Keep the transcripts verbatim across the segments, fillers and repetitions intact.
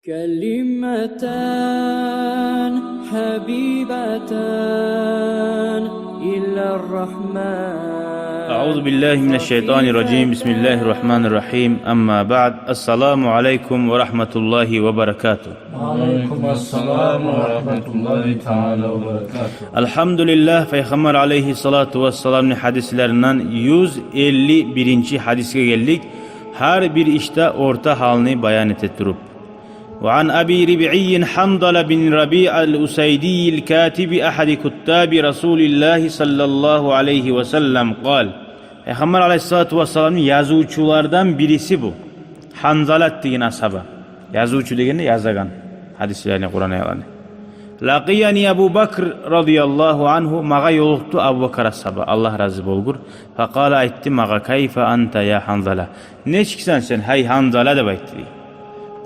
كلمتان حبيبتان إلى الرحمن. أعوذ بالله من الشيطان الرجيم. بسم الله الرحمن الرحيم. أما بعد. السلام عليكم ورحمة الله وبركاته. وعليكم السلام ورحمة الله تعالى وبركاته. Алгьамдулиллагь, Пайхаммар алайгьиссалату вассаламны гьадислеринден юз элли биринчи гьадисге гелдик. Гьар бир ишде орта гьалны баян эте туруп. وعن أبي ربعي حنظلة بن ربيعة الأسيدي الكاتب أحد كتاب رسول الله صلى الله عليه وسلم قال. Пайхаммар алайгьиссалату вассаламны язывчулардан бириси бу. Гьанзалат деген асгьаба. Язывчу дегенде язагъан гьадислени, Къуран аятланы. لقيني أبو بكر رضي الله عنه, магъа ёлукъду Абубакар асгьаба, Аллагь рази болгъур. فقال, айтды магъа: كيف أنت يا حنظلة? Нечиксен сен, гьей Гьанзала, деп айтды дей.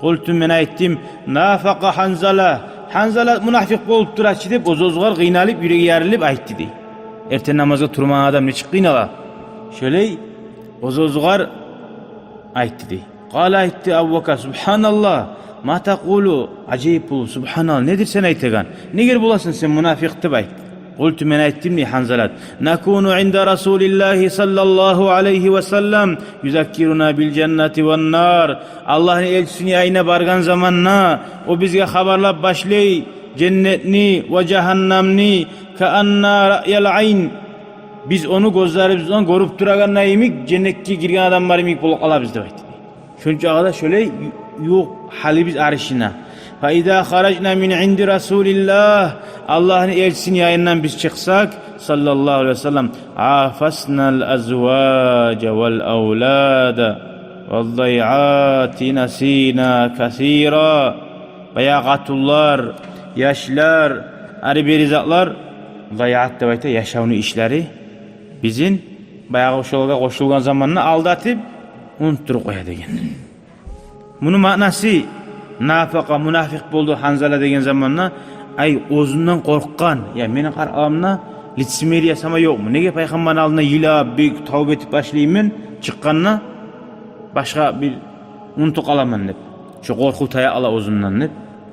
قلت, мен айтдым: نافق حنظلة, Гьанзала мунафикъ болуп тура чы, деп, оьз-оьзюгер къыйналып, юреги ярылып айтды дей. Эртен намазгъа турмагъан адам нечик къыйнала? Шолай оьз-оьзюгер айтды дей. قال, айтды Абубакар: سبحان الله، ما تقول؟ Ажайып болуп, субгьаналлагь, недир сен айтагъан? Негер боласан сен мунафикъ, деп айтды. قلت, мен айтдым дей, Гьанзалат: نكون عند رسول الله صلى الله عليه وسلم يذكرنا بالجنة والنار. Аллагьны элчисини янына баргъан заманда о бизге хабарлап башлай женнетни ва жагьаннамны, كأن رأي العين. Биз ону гёзлерибиз булан гёрюп турагъанда йимик, женнетге гирген адамлар йимик болуп къалабыз, деп айтды. Шончагъа да шолай ю-, ювукъ гьалыбыз аришине. فإذا خرجنا من عند رسول الله, Аллагьны элчисини янындан биз чыкъсакъ, صلى الله عليه وسلم, عافسنا الأزواج والأولاد والضيعات نسينا كثيرا. Баягъы къатунлар, яшлар, ари-бери затлар, зайгьат деп айта, яшавну ишлери, бизин баягъы шолагъа къошулгъан заманда алдатып, унутдуруп къоя деген. Муну маънасы: نافق, мунафикъ болду Гьанзала деген заманда, ай, оьзюнден къоркъгъан, я, мени къаркъарамда лицемерие сама ёкъму? Неге Пайхаммарны алдына йылап, бек тавба этип башлайман, чыкъгъанда башгъа бир унутуп къаламан деп. Шо къоркъув тая ала оьзюнден деп.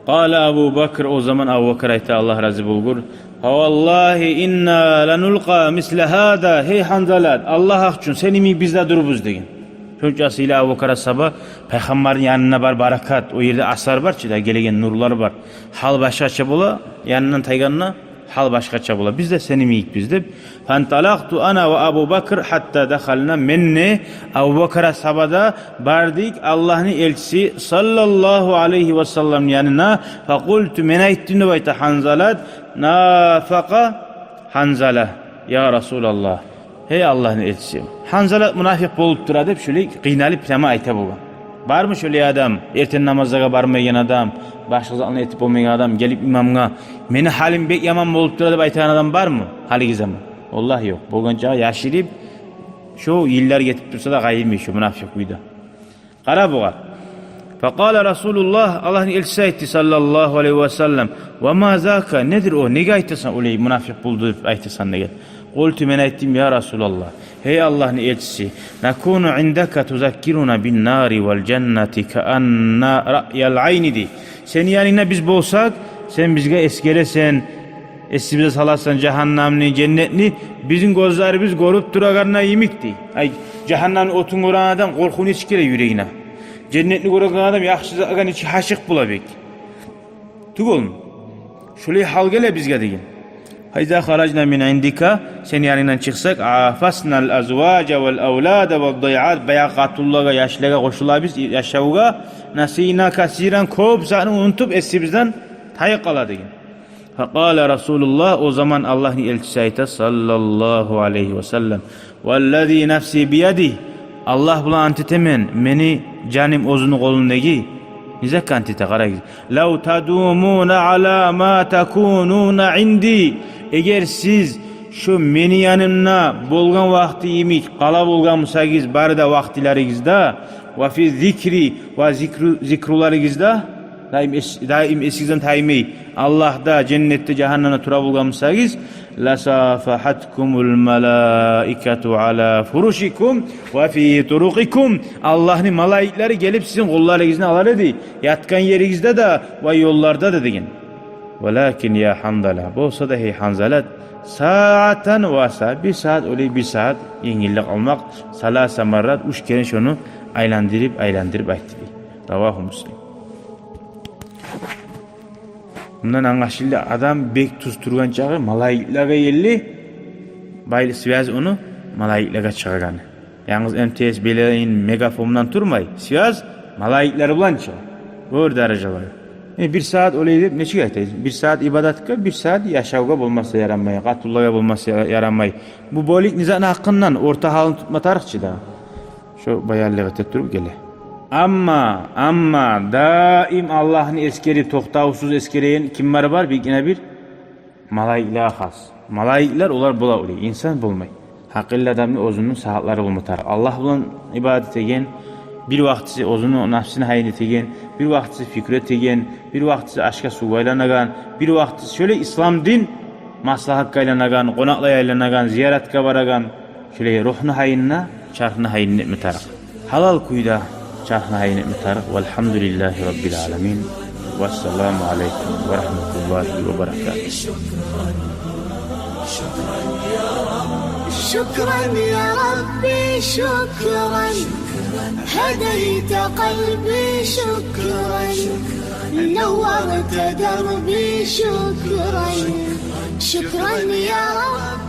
قال أبو بكر, о заман Абубакар айта, Аллагь рази болгъур: فوالله إنا لنلقى مثل هذا, гьей Гьанзалат, Аллагь гьакъ учун, сени йимик биз де дюрбюз деген. Шонча сыйлы Абубакар асгьаба, Пайхаммарны янына бар баракат, о ерде асар бар чы да, гелеген нурлар бар. Гьал башгъача бола, янындан тайгъанда гьал башгъача бола. Биз де сени йимикбиз деп. فانطلقت أنا وأبو بكر حتى دخلنا, мен де, Абубакар асгьаба да бардыкъ Аллагьны элчиси صلى الله عليه وسلم янына. فقلت, мен айтдым деп айта Гьанзалат: نافق حنظلة يا رسول الله. Гьей Аллагьны элчиси, Гьанзалат мунафикъ болуп тура деп, шолай къыйналып, прямо айта болгъан. Бармы шолай адам, эртен намазлагъа бармайгъан адам, башгъа затны этип болмайгъан адам, гелип имамгъа: мени гьалым бек яман болуп тура, деп айтагъан адам бармы гьалиги заман? Валлагь, ёкъ. Болгъанча яшырып, шо йыллар гетип турса да, къайырмай шо мунафикъ кюйде. Къара бугъар. فقال رسول الله, Аллагьны элчиси айтды صلى الله عليه وسلم: وما ذاك, недир о? Неге айтасан олай, мунафикъ болду деп айтасан деген? قلت, мен айтдым: يا رسول الله, гьей Аллагьны элчиси, نكون عندك تذكرنا بالنار والجنة كأن رأي العين, дей. Сени янынгда биз болсакъ, сен бизге эсгересен, эсибизге саласан жагьаннамны, женнетни, бизин гёзлерибиз гёрюп турагъанда йимик, дей. Ай, жагьаннамны отун гёрген адам къоркъув нечик геле юрегине? Женнетни гёрген адам яхшы затгъа нечик гьашыкъ бола бек. Тюгюлмю? Шолай гьал геле бизге деген. فإذا خرجنا من عندك, сени янынгдан чыкъсакъ, عافسنا الأزواج والأولاد والضيعات, баягъы къатунлагъа, яшлагъа къошулабыз яшавгъа, نسينا كثيرا, кёп затны унутуп, эсибизден тайып къала деген. فقال رسول الله, о заман Аллагьны элчиси айта صلى الله عليه وسلم: والذي نفسي بيده, Аллагь булан ант этемен, мени жаным оьзюню къолундагъы. Не затгъа ант эте, къарагъыз. لو تدومون على ما تكونون عندي, эгер сиз шо мени янымда болгъан вакъти йимик къала болгъан бусагъыз бары да вакътилеригизде, وفي الذكر, ва зикру-, зикруларыгъызда, Даим эс-, даим эсигизден таймай, Аллагьда, женнетде, жагьаннамда тура болгъан бусагъыз, «Ласафахаткумул малаикату ала фурушикум ва фи турукъикум». Аллагьны малайиклери гелип сизин къолларыгъызны алар эди, ятгъан еригизде де ва ёлларда да деген. «Валакин, я Ханзала, болса да, гьей Ханзалат, саатан ва саа, бир саат, олай бир саат енгиллик алмакъ, саласа маррат, уьч керен шону айландырып, айландырып айтды», — дей. Равагьу Муслим. Мундан англашылды, адам бек тюз тургъан чагъы малайиклеге ерли, байлы связь ону малайиклеге чыгъагъаны. Янгыз МТС, Билайн, Мегафондан турмай, связь малайиклер булан чыгъа. Оьр даражалар. Э, бир саат олай деп нечик айтайсыз? Бир саат ибадатгъа, бир саат яшавгъа болмаса ярамай, къатынлагъа болмаса ярамай. Бу бёлюк не затны гьакъындан, орта гьалын тутма тарыкъ чы да. Шо баянлыкъ эте туруп геле. Амма, амма даим Аллагьны эсгерип, токътавсуз эсгереген кимлер бар? Биргине бир малайиклеге хас. Малайиклер олар бола улай, инсан болмай. Гьакъыллы адамны оьзюню сагьатлары болма тарыкъ. Аллагь булан ибадат этеген, бир вакътиси оьзюню напсыны гьайын этеген, бир вакътиси пикру этеген, бир вакътиси ашгъа-сувгъа айланагъан, бир вакътиси шолай ислам дин маслагьатгъа айланагъан, къонакълагъа айланагъан, зияратгъа барагъан, шолай ругьну гьайын да, чархны гьайын да этме тарыкъ. Гьалал кюйде чархны гьайын этме тарыкъ. Валгьамдулиллагьи раббил аламин. Вассаламу алайкум ва рагьматуллагьи ва баракатугь. شكرا يا ربي، شكرا. هديت قلبي، شكرا. نورت دربي، شكرا. شكرا يا رب.